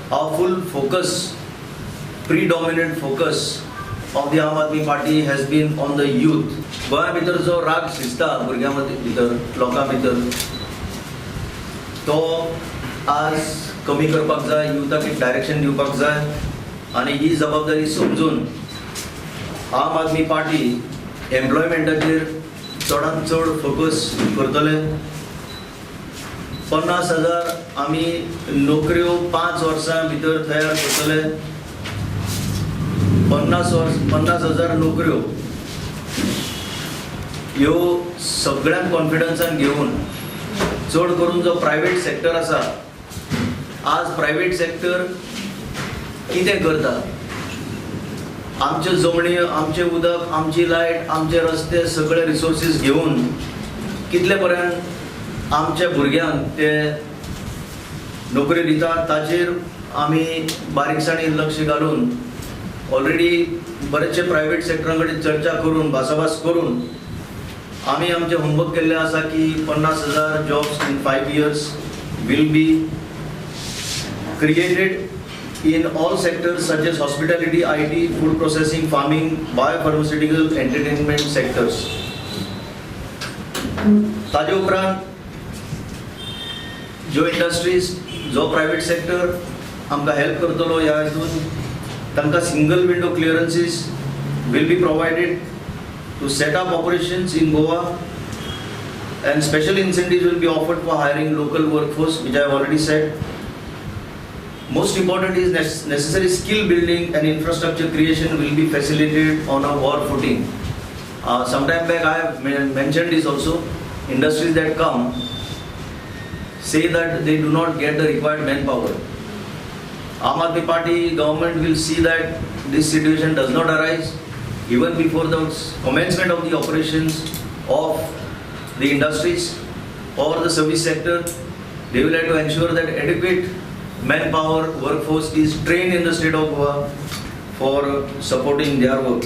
Our full focus, predominant focus of the Aam Aadmi Party has been on the youth. गोंया भितर जो राग शिजता भुरग्यां भितर, लोकां भितर, तो आज कमी करपाक जाय. युथाक एक डायरेक्शन दिवपाक जाय आनी ही जबाबदारी समजून आम आदमी पार्टी एम्प्लॉयमेंटाचेर चडांत चड फोकस करतले. 50,000 आमी नोकऱ्यो 5 वर्सां भितर तयार करतले. 50 वर्स, 50,000 नोकऱ्यो ह्यो सगळ्यांक कॉन्फिडन्सान घेवन, चड करून जो प्रायवेट सेक्टर आसा, आज प्रायवेट सेक्टर कितें करता? आमच्यो जमणी, आमचें उदक, आमची लायट, आमचे रस्ते, सगळे रिसोर्सीस घेवन कितले पर्यंत आमच्या भुरग्यांक ते नोकरी दिता, ताचेर आमी बारीकसाणेन लक्ष घालून ऑलरेडी बरेचशे प्रायवेट सेक्टरा कडेन चर्चा करून, भासाभास करून आमी आमचें होमवर्क केल्लें आसा की 50,000 jobs in 5 years will be created in all sectors such as hospitality, IT, food processing, farming, biopharmaceutical, entertainment sectors. ताजे उपरांत ज्यो इंडस्ट्रीज, जो प्रायवेट सेक्टर आमकां हेल्प करतलो ह्या हितून, तांकां single window clearances will be provided to set up operations in Goa and special incentives will be offered for hiring local workforce, which I have already said. Most important is necessary skill building and infrastructure creation will be facilitated on a war footing. Some time back I have mentioned this also. Industries that come say that they do not get the required manpower. Aam Aadmi Party government will see that this situation does not arise. Even before the commencement of the operations of the industries or the service sector, they will have to ensure that adequate manpower, workforce is trained in the state of Goa for supporting their work.